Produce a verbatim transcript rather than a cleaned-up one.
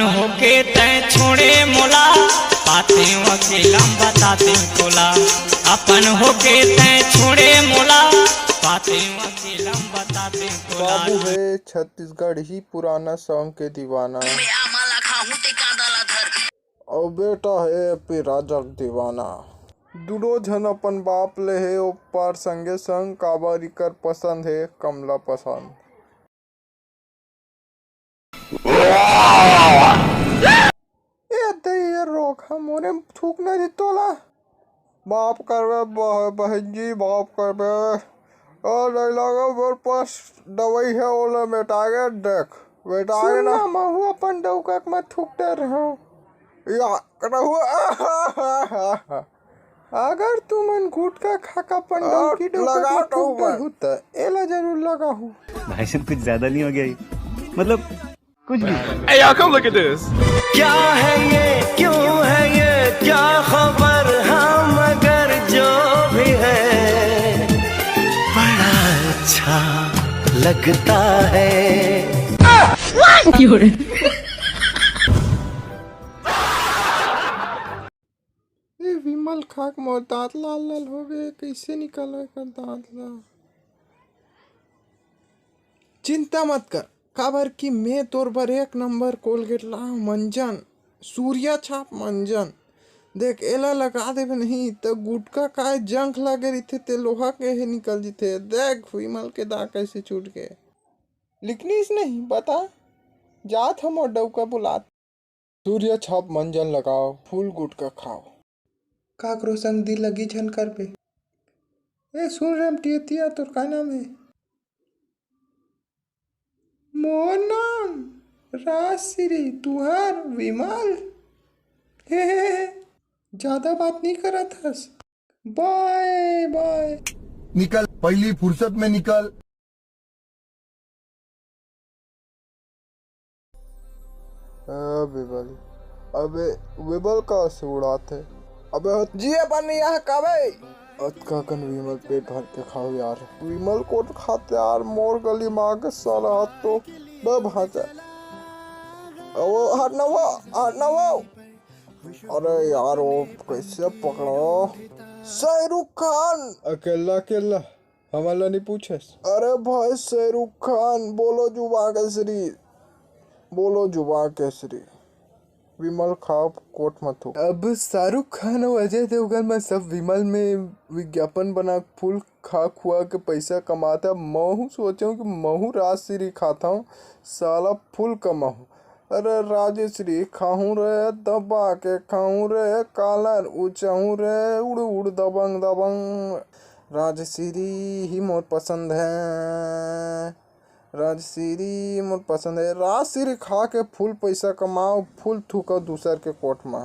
होके तै छोड़े मोला, पाते अकेलम बताते तोला। अपन होके तै छोड़े मोला, पाते अकेलम बताते तोला। बाबू हे छत्तीसगढ़ ही पुराना सॉन्ग के दीवाना। अउ बेटा हे एपी राजा के दीवाना। दुनो झन अपन बाप ले हे ओ पार संगे संग, काबर इकर पसंद हे कमला पसंद। ए दे ये रोग ह मोरे थूकना दी तोला। माफ करबे बह-, बहन जी, माफ करबे। ओ नहीं लगा मोर पास दवाई हे, ओला मेटा के देख, मेटा के सुन ना। ना, महू अपन डौका के मत थूक डर हो। या, रहू। अगर तुमन गुटखा खा के अपन और डौकी डौका लगा के मत थूक दो डर मैं। हो त एला जरूर लगाहू। भाई साहब, कुछ ज्यादा नहीं हो गया ये? मतलब, कुछ भी। Hey, y'all, come look at this. क्या है ये, क्यों है ये, क्या खबर, हाँ, मगर जो भी है, बड़ा अच्छा लगता है। ए विमल, खाक मोर दांत लाल लाल हो गए, कैसे निकालो एकर दांत ला? चिंता मत कर, काबर कि मैं तोर बर एक नंबर कोलगेट ला मंजन, सूर्या छाप मंजन। देख, एला लगा देबे नहीं त गुटका काय जंख लगे रहिथे, ते लोहा के हे निकल जथे। देख विमल के दांत कैसे छूट गए। लिखनीस नहीं, बता, जात हम मोर डौका बुलात। सूर्या छाप मंजन लगाओ, फूल गुटका खाओ। काकरो संग दिल लगी झन करबे। ए सुन रे मटियतिया, तोर का नाम हे? मोर नाम राजश्री, तुहार विमल। हे, हे, हे, ज्यादा बात नहीं करत हस। बाय बाय। निकल, पहली फुर्सत में निकल। ए विमल, अबे विमल का से उड़ात हे? अबे हो जिए बनिया है काबे? अतका कन विमल पेट भर के खाओ यार। विमल कोन खाथे यार, मोर गली में आके साला हाथ तो बे भांचा। वो हट ना वो, हट ना वो। अरे यार, वो कैसे पकड़ो? शाहरुख खान। अकेला, अकेला। हमन ला नहीं पूछस। अरे भाई शाहरुख खान, बोलो जुबान केसरी, बोलो जुबान केसरी। विमल खाओ कोट मत हो। अब शाहरुख खान अउ अजय देवगन में सब विमल में विज्ञापन बना फूल खा खुआ के पैसा कमाता। महू सोचूं कि महू राजश्री खाता हूँ, साला फूल कमाहूँ। अरे राजश्री खाहूं रे, दबा के खाहूं रे, कालर उचाहूं रे, उड़ उड़ दबंग दबंग। राजश्री ही मोर पसंद है, राजश्री मोर पसंद है। राजश्री खा के फूल पैसा कमाओ, फूल थूको दूसर के कोट मा।